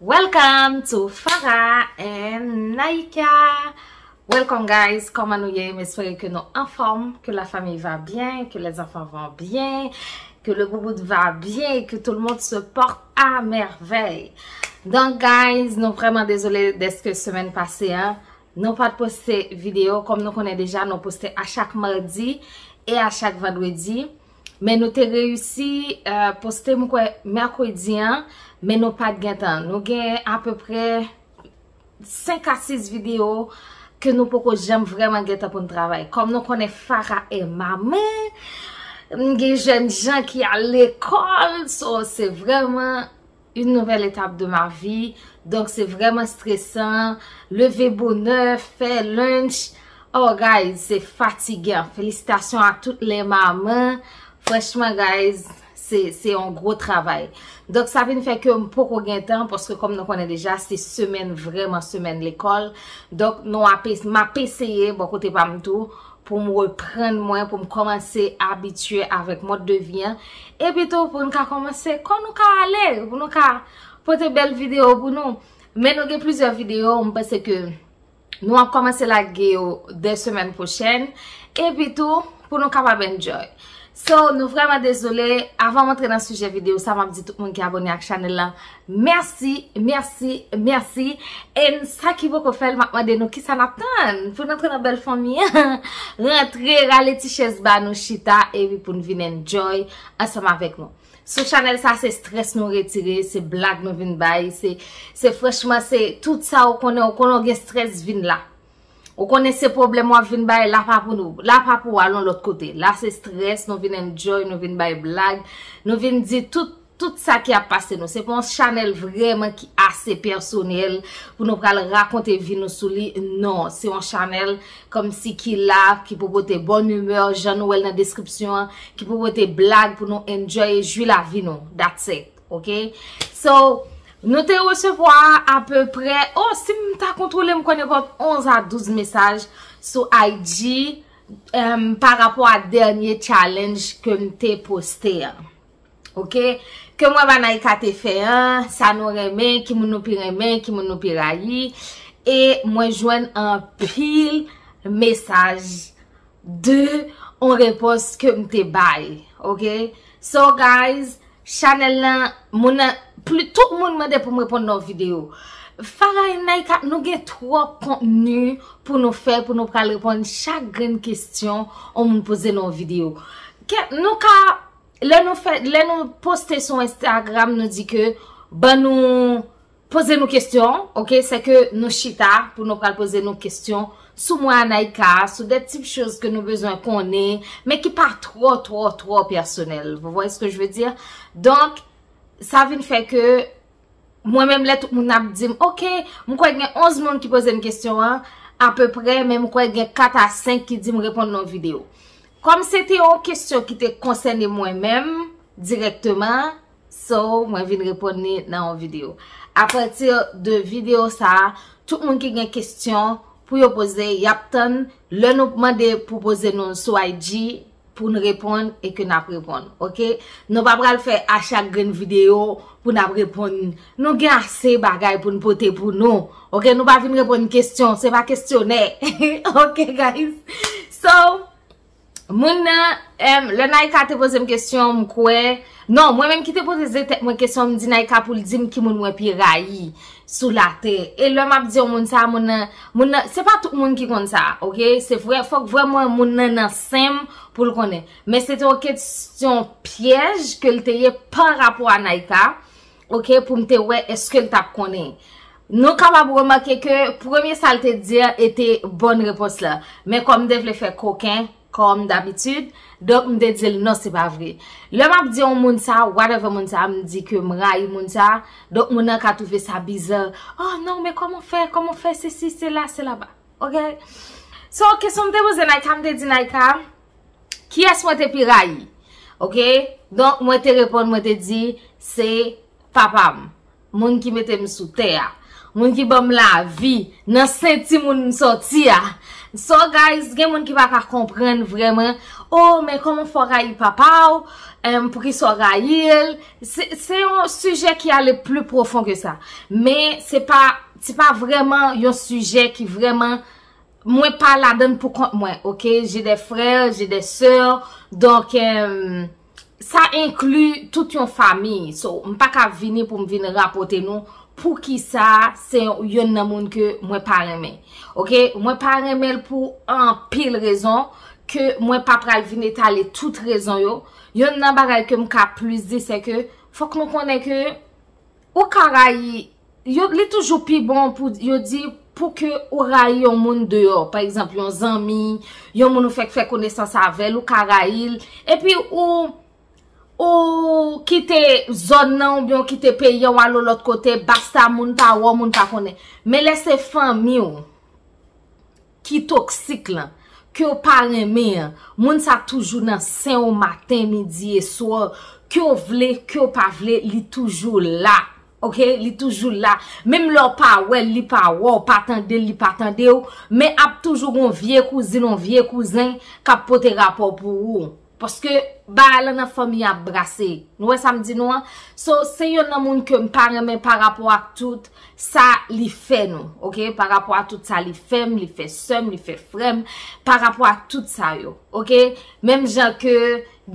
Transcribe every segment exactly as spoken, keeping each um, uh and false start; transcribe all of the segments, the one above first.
Welcome to Farah and Naïka. Welcome guys, kòman nou ye? M espere ke nou anfòm, que la famille va bien, que les enfants vont bien, que le boubout va bien et que tout le monde se porte à merveille. Donk guys, nou vrèman dezole dèske semèn pase a nou pa t poste videyo. Kòm nou konnen deja, nou poste a chak madi e a chak vandredi. Men nou te reyisi uh, poste, m kwè, mèkredi an, men nou pa t gen tan. Nou gen apeprè senk a sis videyo ke nou poko janm vrèman gen tan pou n travay. Kòm nou konnen Farah e manman, m gen jèn jan ki al lekòl, so se vrèman une nouvelle étape de ma vie. Donk se vrèman stresan. Leve bonè, fè lunch. Oh guys, se fatigan. Felisitasyon a tout les mamans. Franchman guys, se se yon gwo travay. Donk sa vin fè ke m poko gen tan, paske kòm nou konnen deja, se semèn, vrèman semèn lekòl. Donk nou ap es- m ap eseye bò kote pa m tou pou m reprann mwen, pou m kòmanse abitye avèk mòd de vi an. Epi tou pou n ka kòmanse, kò nou ka ale, pou nou ka pote bèl videyo pou nou. Men nou gen plizyè videyo, m panse ke nou ap kòmanse lage yo dè semèn pwochèn. Epi tou pou nou kapab enjoy. So nou vrèman dezole. Avan m antre nan sijè videyo sa, m ap di tout moun ki abòne ak chanèl la, mèsi, mèsi, mèsi. E sa ki poko fè l, m ap mande nou kisa n ap tann pou n antre nan bèl fanmi an. Rantre, rale ti chèz ba nou chita epi pou n vin enjoy ansanm avèk nou. Sou chanèl sa se strès nou retire, se blag nou vin bay, se se franchman se tout sa ou konnen, ou konnen ou gen strès vin la. Ou konnen se pwoblèm w ap vin bay, la pa pou nou, la pa pou al yon lòt kote. La se strès, nou vin enjoy, nou vin bay blag, nou vin di tout tout sa ki ap pase nou. Se pa yon chanèl vrèman ki ase pèsonèl pou nou pral rakonte vi nou sou li. Non, se yon chanèl kòmsi ki la, ki pou pote bòn imè, jan nou wè l nan deskripsyon an, ki pou pote blag pou nou enjoy e jwi lavi nou. That's it, ok? So, nou te resevwa apeprè, oh, si m ta kontwole, m kwè nenpòt onz a douz mesaj sou I G, em, pa rapò a dènye challenge ke m te poste an. Ok? Ke mwen ba Naïka te fè an, sa nou renmen, ki moun nou pi renmen, ki moun nou pi rayi. E mwen jwenn anpil mesaj de on repons ke m te bay. Ok? So guys, chanèl lan, moun nan, pli, tout moun mande pou m reponn nan yon videyo. Farah e Naïka, nou gen twòp kontni pou nou fè, pou nou pral reponn chak grenn kesyon on moun poze nan yon videyo. Ke, nou ka Lè nou fè, lè nou poste sou Instagram, nou di ke ban nou poze nou kesyon, ok? Se ke nou chita pou nou pral poze nou kesyon sou mwen a Naïka, sou de tip choz ke nou bezwen konnen, men ki pa twò, twò, twò pèsonèl. Vous voyez ce que je veux dire? Donk, sa vin fè ke Mwen menm lè tout moun ap di m, ok, m kwè gen onz moun ki poze m kesyon an, apeprè, men m kwè gen kat a senk ki di m reponn nan yon videyo. Kòm se te yon kesyon ki te konsène mwen menm dirèkteman, so mwen vin reponn li nan yon videyo. Apati de videyo sa a, tout moun ki gen kesyon pou yo poze, y ap tann lè nou mande pou poze nou sou I G, pou n reponn e ke n ap reponn, ok? Nou pa pral fè a chak grenn videyo pou n ap reponn. Nou gen ase bagay pou n pote pou nou, ok? Nou pa vin reponn kesyon, se pa kesyonè, ok guys? So, moun nan, em, lè Naïka te poze m kesyon, m kwè, non, mwen menm ki te poze tèt mwen kesyon, m di Naïka pou l di m ki moun mwen pi rayi sou latè. E lè m ap di yon moun sa, moun nan, moun nan, se pa tout moun ki konn sa, ok? Se vre, fòk vrèman moun nan nan sen m pou l konnen. Men se te yon kesyon pyèj ke l te ye pa rapò a Naïka, ok, pou m te wè èske l t ap konnen. Nou kapab remake ke premye sa l te di a ete bòn repons la. Men kòm m te vle fè koken, kòm dabitid, donk m te di l non, se pa vre. Lè m ap di yon moun sa, whatever moun sa, m di ke m rayi moun sa, donk moun nan ka twouve sa biza. Oh non, men kòman w fè, kòman w fè, sesi, sela, selaba. Ok? So, kesyon m te poze Naïka, m te di Naïka, kiyès mwen te pi rayi? Ok? Donk, mwen te reponn, mwen te di, se papa m. Moun ki mete m sou tè a. Moun ki ban m lavi nan sen timoun m sòti a. So, guys, gen moun ki pa ka konprann vrèman Oh, men kòman fè w rayi papa w? Em, poukisa w rayi l? Se, se yon sijè ki ale pli pwofon ke sa. Men se pa, se pa vrèman yon sijè ki vrèman, mwen pa ladann pou kont mwen, oke? J'ai des frères, j'ai des sœurs, donk, em, sa enkli tout yon fanmi. So, m pa ka vini pou m vin rapòte nou poukisa se yonn nan moun ke mwen pa renmen. Oke? Mwen pa renmen l pou anpil rezon ke mwen pa pral vin etale tout rezon yo. Yonn nan bagay ke m ka plis di, se ke fòk nou konnen ke ou ka rayi, yo, li toujou pi bon pou yo di pou ke ou rayi yon moun deyò. Pa egzanp, yon zanmi, yon moun ou fèk fè konesans avè l, ou ka rayi l. Epi ou, ou kite zòn nan oubyen ou kite peyi an, ou al yon lòt kote, basta moun pa wè w, moun pa konnen. Men lè se fanmi w ki toksik lan, ke w pa renmen an, moun sa toujou nan sen w maten, midi e swa, ke w vle, ke w pa vle, li toujou la. Oke? Li toujou la. Menm lè w pa wè l, li pa wè w, pa tande l, li pa tande w, men ap toujou gon vye kouzin, yon vye kouzen k ap pote rapò pou ou. Paske bagay lan nan fanmi ap brase. Nou wè sa m di nou an? So, se yonn nan moun ke m pa renmen pa rapò ak tout sa li fè nou, oke? Pa rapò a tout sa li fè m, li fè sè m, li fè frè m, pa rapò a tout sa yo, oke? Menm jan ke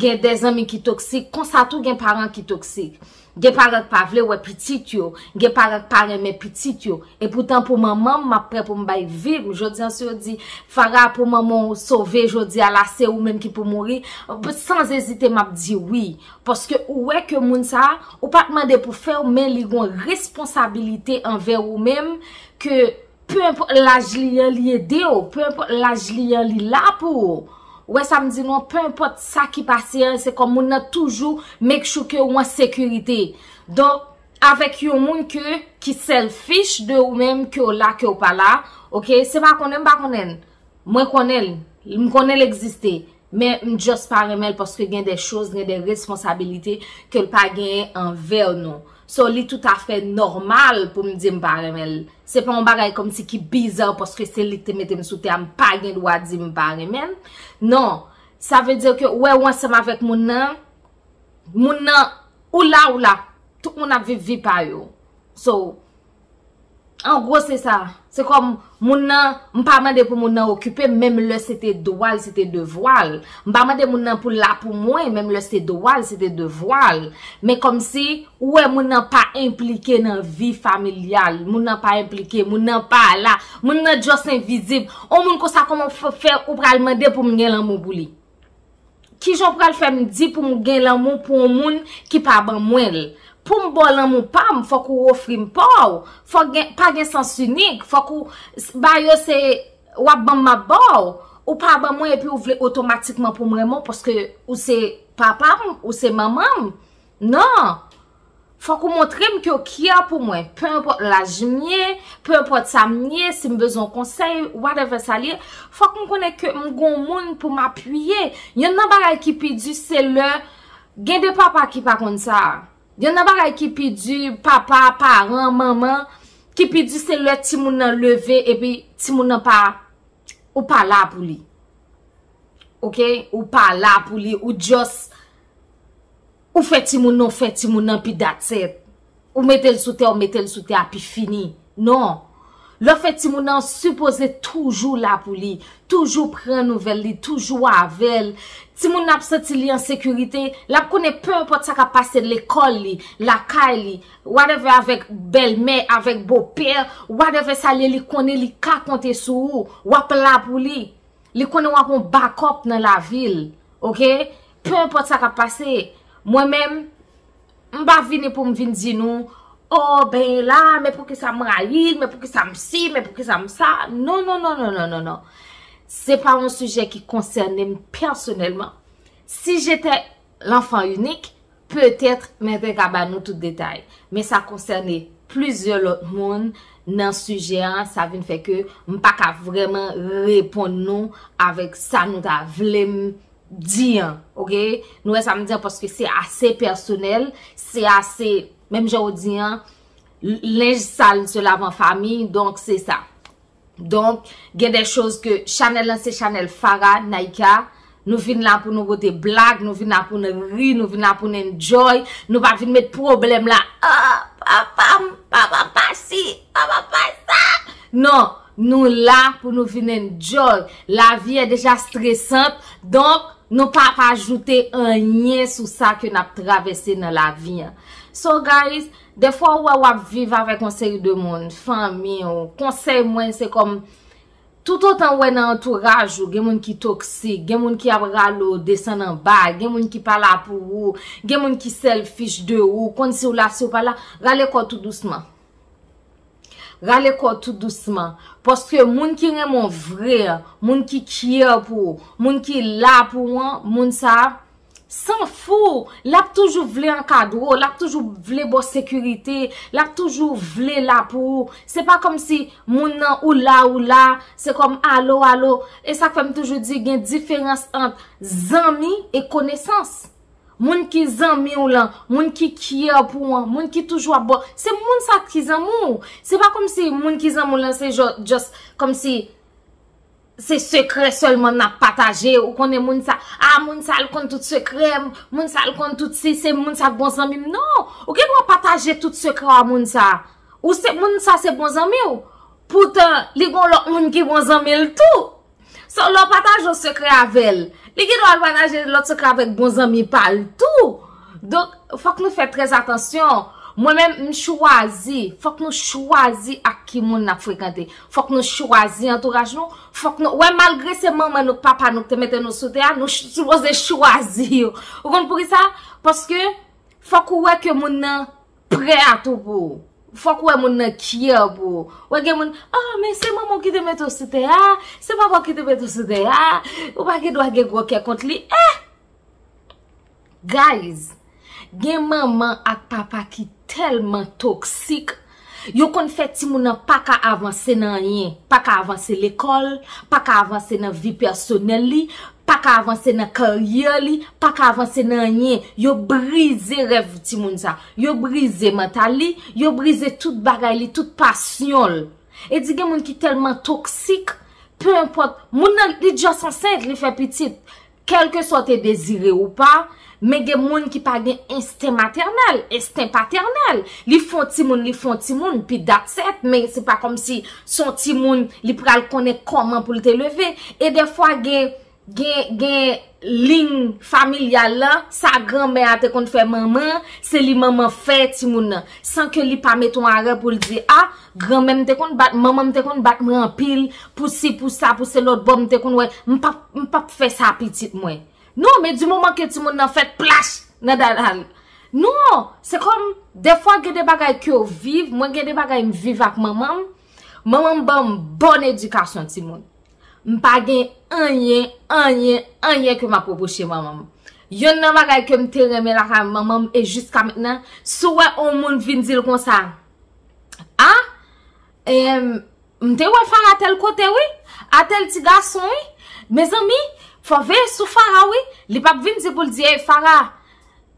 gen de zanmi ki toksik, konsa tou gen paran ki toksik. Gen paran k pa vle wè pitit yo, gen paran k pa renmen pitit yo. Epoutan pou manman m, m ap prè pou m bay vi m. Jodi an, si yo di, Farah, pou manman w sove jodi a la, se ou menm ki pou mouri, san ezite, m ap di wi. Paske ou wè ke moun sa a, ou pa t mande pou fè w, men li gon responsabilite anvè ou menm, ke pe enpòt laj li an, li ede w, pe enpòt laj li an, li la pou ou. Ou wè sa m di nou an, pe enpòt sa ki pase an, se kòm moun nan toujou make sure ke ou an sekirite. Donk, avèk yon moun ke, ki selfish de ou menm, ke w la, ke w pa la, oke, se pa konnen m pa konnen l. Mwen konnen l, m konnen l egziste, men m just pa renmen l paske gen de choz, gen de responsabilite ke l pa genyen anvè nou. So, li toutafè nòmal pou m di m pa renmen l. Se pa yon bagay kòmsi ki biza paske se li k te mete m sou tè a, m pa gen dwa di m pa renmen l. Non, sa vle di ke ou wè ou ansanm avèk moun nan, moun nan, ou la, ou la, tout moun ap viv vi pa yo. So, an gwo, se sa. Se kòm moun nan, m pa mande pou moun nan okipe m, menm lè se te dwa l, se te devwa l. M pa mande moun nan pou l la pou mwen, menm lè se te dwa l, se te devwa l. Men kòmsi, ou wè moun nan pa enplike nan vi familyal, moun nan pa enplike, moun nan pa la, moun nan just envizib. On moun konsa, kòman w f-, fè ou pral mande pou m gen lanmou pou li? Kijan w pral fè m di pou m gen lanmou pou yon moun ki pa ban mwen l? Pou m ba w lanmou pa m, fòk ou ofri m pa w. Fòk gen, pa gen sans inik. Fòk ou, s-, ba yo se, w ap ban m, m ap ba w. Ou pa ban mwen epi ou vle otomatikman pou m renmen w paske ou se papa m, ou se manman m. Non. Fòk ou montre m ke w care pou mwen. Pe enpòt laj m ye, pe enpòt sa m ye, si m bezwen yon konsèy, whatever sa l ye, fòk m konnen ke m gon moun pou m apiye. Yonn nan bagay ki pi di, se lè gen de papa ki pa konn sa. Yonn nan bagay ki pi di, papa, paran, manman, ki pi di, se lè timoun nan leve epi timoun nan pa, ou pa la pou li. Oke? Ou pa la pou li, ou just, ou fè timoun nan, ou fè timoun nan, pi that's it. Ou mete l sou tè, ou mete l sou tè a, pi fini. Non. Lè w fè timoun nan, sipoze toujou la pou li, toujou pran nouvèl li, toujou avè l. Timoun nan ap santi li an sekirite, l ap konnen pe enpòt sa k ap pase lekòl li, lakay li, whatever, avèk bèlmè, avèk bopè, whatever sa l ye, li konnen li ka konte sou ou, w ap la pou li. Li konnen w ap yon backup nan lavi l, oke? Pe enpòt sa k ap pase, mwen menm, m pa vini pou m vin di nou, oh, ben la, men poukisa m rayi l, men poukisa m si, men poukisa m sa. Non, non, non, non, non, non, non. Se pa yon sijè ki konsène m pèsonèlman. Si j'étais l'enfant unique, petèt, mwen te ka ba nou tout detay. Men sa konsène plizyè lòt moun nan sijè an, sa vin fè ke m pa ka vrèman reponn nou avèk sa nou ta vle m di an, oke? Nou wè sa m di an, paske se ase pèsonèl, se ase, menm jan w di an, l-, lenj sal se lave an fanmi, donk se sa. Donk, gen de choz ke chanèl lan se chanèl Farah Naika, Nou vin la pou nou pote blag, nou vin la pou nou ri, nou vin la pou nou enjoy. Nou pa vin met pwoblèm la. Ah, papa m, papa m pa si, papa m pa sa. Non, nou la pou nou vin enjoy. Lavi è deja stresant, donk nou pa pa ajoute anyen sou sa ke n ap travèse nan lavi an. So guys, dèfwa ou wè w ap viv avèk yon seri de moun, fanmi w, konsèy mwen se kòm, toutotan ou wè nan antouraj ou, gen moun ki toksik, gen moun ki ap rale w desann anba, gen moun ki pa la pou ou, gen moun ki selfish de ou, konn si w la si w pa la, rale kò w tou dousman. Rale kò w tou dousman. Paske moun ki renmen w vre, moun ki care pou ou, moun ki la pou ou an, moun sa a, san fou, l ap toujou vle ankadre w, l ap toujou vle ba w sekirite, l ap toujou vle la pou ou. Se pa kòmsi moun nan ou la, ou la, se kòm alo, alo. E sa k fè m toujou di gen diferans ant zanmi e konesans. Moun ki zanmi w lan, moun ki care pou ou an, moun ki toujou ap ba w, se moun sa ki zanmi w. Se pa kòmsi moun ki zanmi w lan se just kòmsi se sekrè sèlman n ap pataje. Ou konnen moun sa, ah, moun sa l konn tout sekrè m, moun sa l konn tout si, se moun sa k bon zanmi m. Non, ou gen dwa pataje tout sekrè w a moun sa. Ou se, moun sa se bon zanmi w. Poutan, li gon lòt moun ki bon zanmi l tou. So, lè w pataje yon sekrè avè l, li gen dwa al pataje lòt sekrè avèk bon zanmi pa l tou. Donk, fòk nou fè trè atansyon. Mwen menm, m chwazi, fòk nou chwazi ak ki moun n ap frekante. Fòk nou chwazi antouraj nou. Fòk nou, wè, malgre se manman nou, papa nou ki te mete nou sou tè a, nou ch-, sipoze chwazi yo. Ou konn poukisa? Paske fòk ou wè ke moun nan prè a tou pou ou. Fòk ou wè moun nan care pou ou. Wè gen moun, ah, men se manman w ki te mete w sou tè a, se papa w ki te mete w sou tè a, ou pa gen dwa gen gwo kè kont li. Eh! Guys, gen manman ak papa ki tèlman toksik, yo konn fè timoun nan pa ka avanse nan anyen, pa ka avanse lekòl, pa ka avanse nan vi pèsonèl li, pa ka avanse nan karyè li, pa ka avanse nan anyen. Yo brize rèv timoun sa, yo brize mantal li, yo brize tout bagay li, tout pasyon l. E di gen moun ki tèlman toksik, pe enpòt, moun nan li just ansent, li fè pitit. Kèlkeswa w te dezire ou pa, men gen moun ki pa gen ensten matènèl, ensten patènèl. Li fè yon timoun, li fè yon timoun, pi that's it, men se pa kòmsi se yon timoun, li pral konnen kòman pou l te leve. E dèfwa gen, gen, gen liy familyal la, sa granmè a te konn fè manman, se li manman fè timoun nan. San ke li pa mete yon arè pou l di, ah, granmè m te konn bat, manman m te konn bat mwen anpil, pou si, pou sa, pou se lòt bò, m te konn wè, m p ap, m p ap fè sa pitit mwen. Non, men di moman ke timoun nan fèt, plach, nan dada l. Non, se kòm, dèfwa gen de bagay ke w viv, mwen gen de bagay m viv ak manman m, manman m ban m bòn edikasyon timoun. M pa gen anyen, anyen, anyen ke m ap repwoche manman m. Yonn nan bagay ke m te renmen lakay manman m, e jiska mentnan, si w wè yon moun vin di l konsa, ah, em, m te wè Farah tèl kote, wi, a tèl ti gason, wi. Mezanmi, fò veye sou Farah, wi. Li p ap vin di pou l di, ey, Farah,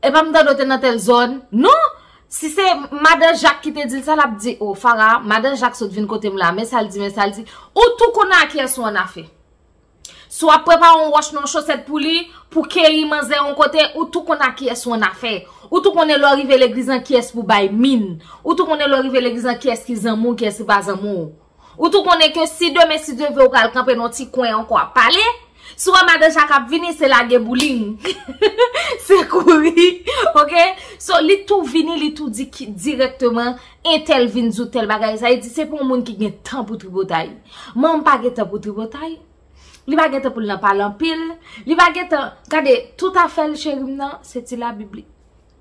epa m tande w te nan tèl zòn. Non, si se madan Jak ki te di l sa, l ap di, o, Farah, madan Jak sot vin kote m la, men sa l di, men sa l di. Ou tou konnen a kiyès ou annafè. Si w ap prepare yon wòch nan yon chosèt pou li, pou keyi manzè yon kote, ou tou konn a kiyès ou annafè. Ou tou konnen lè w rive legliz lan kiyès pou bay min. Ou tou konnen lè w rive legliz lan kiyès ki zanmi w, kiyès ki pa zanmi w. Ou tou konnen ke si demen, si Dye vle, ou pral kanpe nan yon ti kwen ankò ap pale, si w wè madan Jak ap vini, se lage boulin. Se kouri, oke? So, li tou vini, li tou di ki, dirèkteman, entèl vin di w tèl bagay. Sa vle di, se pou yon moun ki gen tan pou tripotay. Manman m pa gen tan pou tripotay. Li pa gen tan pou l nan pale anpil. Li pa gen tan, gade, tout afè l, cheri m nan, se ti Labib li,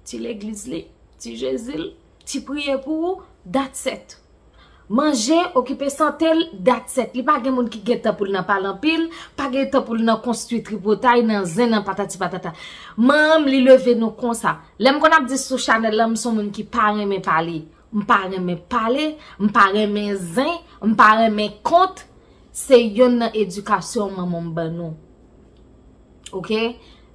ti legliz li, ti Jezi l, ti priye pou ou, that's it. Manje, okipe sante l, that's it. Li pa gen moun ki gen tan pou l nan pale anpil, pa gen tan pou l nan konstwi tripotay, nan zen, nan patati patata. Manman m, li leve nou konsa. Lè m konn ap di sou chanèl la, m se yon moun ki pa renmen pale. M pa renmen pale, m pa renmen zen, m pa renmen kont. Se yonn nan edikasyon manman m ban nou. Oke?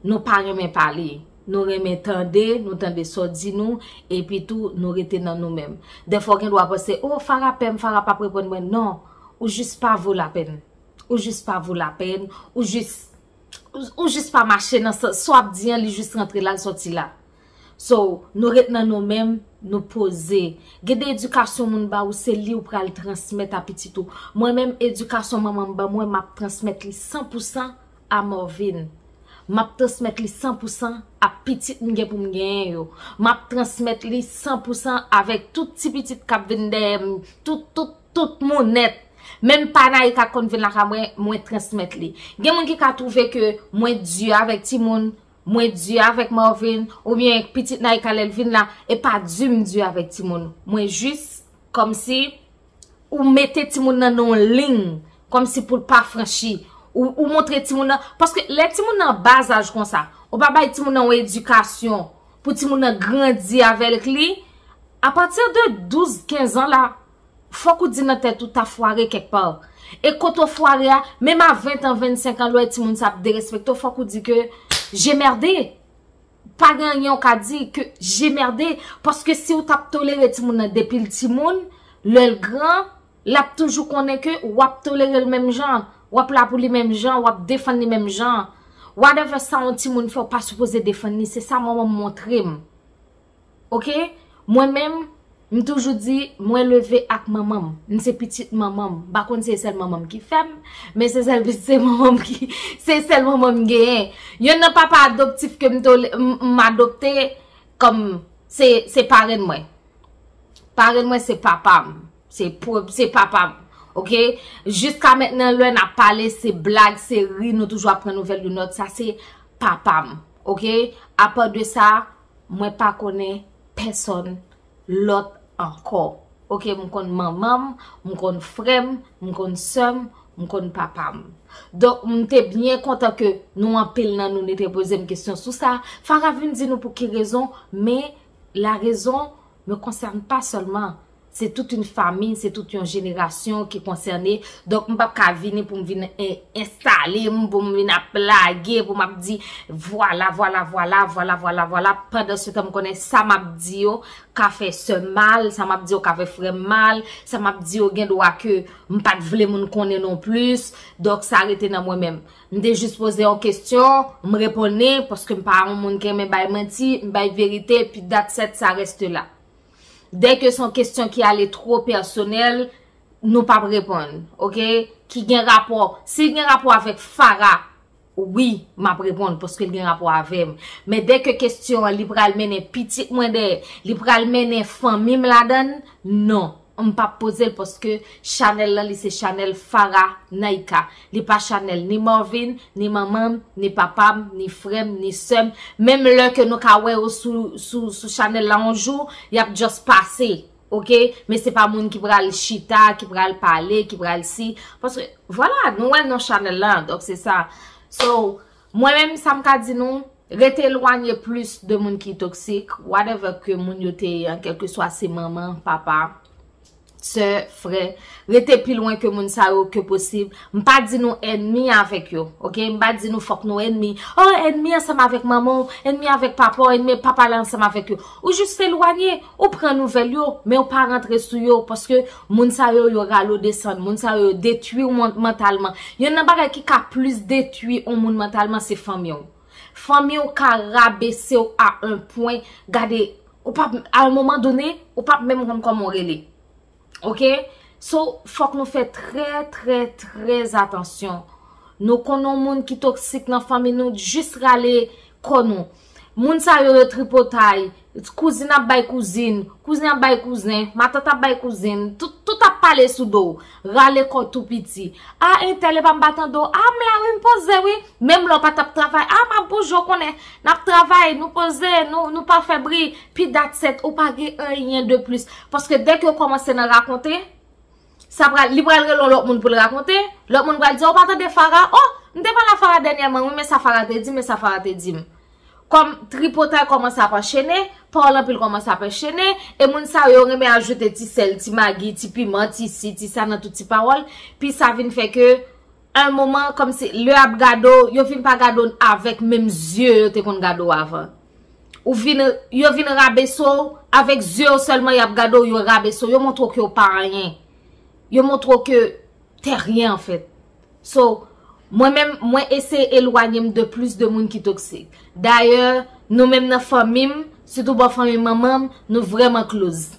Nou pa renmen pale. Nou renmen tande, nou tande sa w di nou, epi tou, nou rete nan nou menm. Dèfwa w gen dwa panse, o, Farah pè m, Farah p ap reponn mwen. Non, ou jis pa vo lapèn. Ou jis pa vo lapèn, ou jis ou, ou jis pa mache nan sans, sa w ap di an, li jis rantre la, l sòti la. So, nou ret nan nou menm, nou poze. Gen de edikasyon moun ba ou, se li ou pral transmèt a pitit ou. Mwen menm, edikasyon manman m ban mwen, m ap transmèt li san pou san a Morvin. M ap transmèt li san pou san a pitit m gen pou m genyen yo. M ap transmèt li san pou san avèk tout ti pitit k ap vin dèyè m, tout, tout, tout moun nèt. Menm pa Naïka k konn vin lakay mwen, mwen transmèt li. Gen moun ki ka twouve ke mwen di avèk timoun, mwen di avèk Morvin, oubyen pitit Naïka lè l vin la, e pa di m di avèk timoun. Mwen jis, kòmsi, ou mete timoun nan nan yon liy, kòmsi pou l pa franchi. Ou, ou montre timoun nan, paske lè timoun nan bas aj konsa, ou pa bay timoun nan yon edikasyon pou timoun nan grandi avèk li, apati de douz, kenz an la, fòk ou di nan tèt ou ta fware kèk pa. E kote w fware a, menm a ven an, vennsenk an, lè w wè timoun sa ap derespekte w, fòk ou di ke j'ai merdé. Pa gen anyen w ka di ke j'ai merdé, paske si w t ap tolere timoun nan depi l timoun, lè l gran, l ap toujou konnen ke w ap tolere l menm jan, w ap la pou li menm jan, w ap defann li menm jan. Whatever sa yon timoun fè, w pa sipoze defann li, se sa manman m montre m. Oke? Mwen menm, m toujou di, mwen leve ak manman m. M se pitit manman m. M pa konn si se sèl manman m ki fè m, men se sèl, se manman m ki, se sèl manman m genyen. Yonn nan papa adoptif ke m tole-, m, m adopte kòm se, se parenn mwen. Parenn mwen se papa m. Se, se papa m. Oke? Jiska mentnan, lè n ap pale, se blag, se ri, nou toujou ap pran nouvèl youn lòt. Sa se papa m. Oke? Apa de sa, mwen pa konnen pèsonn lòt ankò. Oke, m konn manman m, m konn frè m, m konn sè m, m konn papa m. Donk, m te byen kontan ke nou anpil nan nou, nou te poze m kesyon sou sa. Farah vin di nou pou ki rezon, mais la raison me concerne pas seulement. C'est toute une famille, c'est toute une génération qui est concernée. Donk, m p ap ka vini pou m vin en-, enstale m, pou m vin ap lage, pou m ap di, vwala, vwala, vwala, vwala, vwala, vwala. Pandan se tan, m konnen sa m ap di yo ka fè sè m mal, sa m ap di yo ka fè frè m mal, sa m ap di yo gen dwa ke m pa t vle moun konnen non plis. Donk, sa rete nan mwen menm. M te jis poze yon kesyon, m reponn li, paske m pa yon moun ki renmen bay manti, m bay verite, epi that's it, sa reste la. Dèke se yon kesyon ki ale two pèsonèl, nou p ap reponn, oke? Ki gen rapò, si l gen rapò avèk Farah, wi, m ap reponn, paske l gen rapò avè m. Men dèke kesyon an, li pral mennen pitit mwen dèyè, li pral mennen fanmi m ladan l, non. M p ap poze l paske chanèl lan, li se chanèl Farah Naïka. Li pa chanèl ni Morvin, ni manman m, ni papa m, ni frè m, ni sè m. Menm lè ke nou ka wè yo sou, sou, sou chanèl la yon jou, y ap just pase, oke? Men se pa moun ki pral chita, ki pral pale, ki pral si. Paske, vwala, nou wè non chanèl la, donk se sa. So, mwen menm, sa m ka di nou, rete elwanye plis de moun ki toksik, whatever ke moun yo te ye an, kèlkeswa se manman, papa, sè, frè, rete pi lwen ke moun sa yo ke posib. M pa di nou ènmi avèk yo, oke? M pa di nou fòk nou ènmi. Oh, ènmi ansanm avèk manman w, ènmi avèk papa w, ènmi papa la ansanm avèk yo. Ou jis elwanye, ou pran nouvèl yo, men ou pa rantre sou yo, paske moun sa yo, yo rale w desann, moun sa yo, yo detwi w man-, mantalman. Yonn nan bagay ki ka plis detwi yon moun mantalman, se fanmi w. Fanmi w ka rabese w a un point, gade, ou p ap, a un moment donné, ou p ap menm konn kòman w rele. Oke? So, fòk nou fè trè, trè, trè atansyon. Nou konn yon moun ki toksik nan fanmi nou, jis rale kò nou. Moun sa yo, yo tripotay. Kouzin ap bay kouzin, kouzin ap bay kouzen, matant ap bay kouzin, tout, tout ap pale sou do w. Rale kò w tou piti. A, entèl, epa m pa tande w. A, m la wi, m poze wi. Menm lè w pa t ap travay, a, m ap bouje, w konnen. N ap travay, nou poze, nou, nou pa fè bri. Pi that's it, ou pa gen anyen de plis. Paske dèke w kòmanse nan rakonte, sa pral, li pral rele yon lòt moun pou l rakonte. Lòt moun pral di, "O, w pa tande Farah? O, m te pale a Farah dènyèman, wi, men sa Farah te di, men sa Farah te di m." Kòm tripotay kòmanse ap anchene, pawòl anpil kòmanse ap anchene, e moun sa yo renmen ajoute ti sèl, ti magi, ti piman, ti si, ti sa nan tout ti pawòl, pi sa vin fè ke, un moment, kòmsi lè y ap gade w, yo vin pa gade w avèk menm zye yo te konn gade w avan. Ou vin, yo vin rabese w, avèk zye yo sèlman y ap gade w, yo rabese w, yo montre w ke w pa anyen. Yo montre w ke t'es rien, en fait. So, Mwen menm, mwen eseye elwanye m de plis de moun ki toksik. Dayè, nou menm nan fanmi m, sitou bò fanmi manman m, nou vrèman close.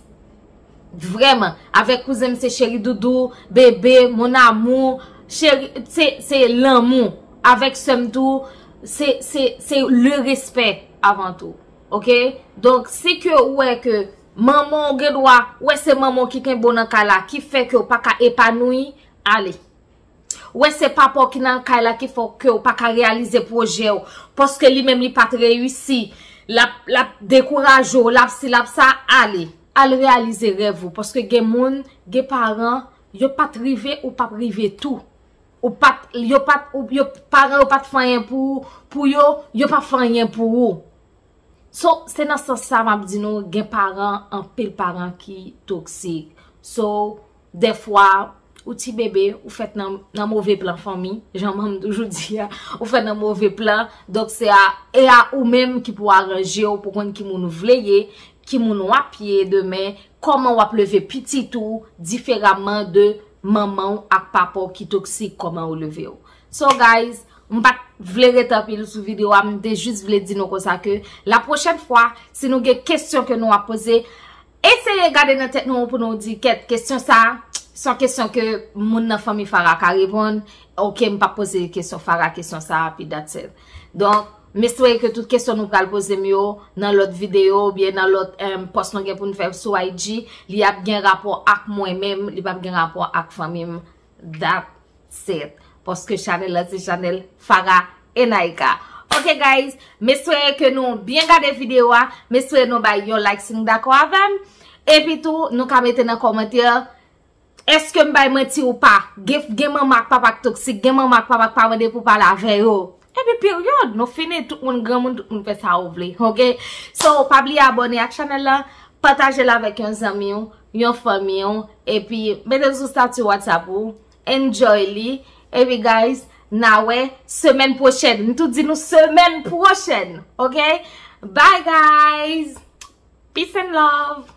Vrèman. Avèk kouzen m se cheri doudou, bebe, mon amour, cheri, se, se lanmou. Avèk sè m tou, se, se, se le respect avan tou. Oke? Donk, si ke ou wè ke manman w gen dwa, wè se manman w ki kenbe w nan kay la, ki fè ke w pa ka epanoui, ale. Ou wè se papa w ki nan kay la ki fè ke w pa ka reyalize pwojè w. Paske li menm li pa t reyisi. L ap, l ap dekouraje w, l ap si, l ap sa, ale. Al reyalize rèv ou. Paske gen moun, gen paran, yo pa t rive, ou p ap rive tou. Ou pa t, yo pa t, ou, yo, paran yo pa t fè anyen pou, pou yo, yo p ap fè anyen pou ou. So, se nan sans sa m ap di nou, gen paran, anpil paran ki toksik. So, dèfwa, ou ti bebe, ou fèt nan, nan move plan fanmi, jan manman m toujou di a, ou fèt nan move plan, donk se a, e a ou menm ki pou aranje w, pou konn ki moun ou vle ye, ki moun w ap ye demen, kòman w ap leve pitit ou diferaman de manman w ak papa w ki toksik kòman yo leve w. So guys, m pa t vle ret anpil sou videyo a, m te jis vle di nou konsa ke la pwochèn fwa, si nou gen kesyon ke nou ap poze, eseye gade nan tèt nou pou nou di, kèt, kesyon sa, se yon kesyon ke moun nan fanmi Farah ka reponn. Oke, m p ap poze kesyon Farah, kesyon sa, epi that's it. Donk, m espere ke tout kesyon nou pral poze m yo nan lòt videyo oubyen nan lòt, em, pòs nou gen pou n fè sou I G, li ap gen rapò ak mwen menm, li p ap gen rapò ak fanmi m. That's it. Paske chanèl la se chanèl Farah Enaika. Ok guys, m espere ke nou byen gade videyo a. M espere nou bay yon like si nou dakò avè m. Epi tou, nou ka mete nan kòmantè, èske m bay manti ou pa? Gen, gen manman ak papa k toksik, gen manman ak papa k pa mande pou pale avè yo. Epi peryòd, nou fini, tout moun granmoun, tout moun fè sa ou vle, ok? So, pa bliye abòne ak chanèl la, pataje l avèk yon zanmi w, yon fanmi w, epi mete l sou stati WhatsApp ou, enjoy li, epi guys, n a wè semèn pwochèn. M tou di nou semèn pwochèn, ok? Bye guys! Peace and love!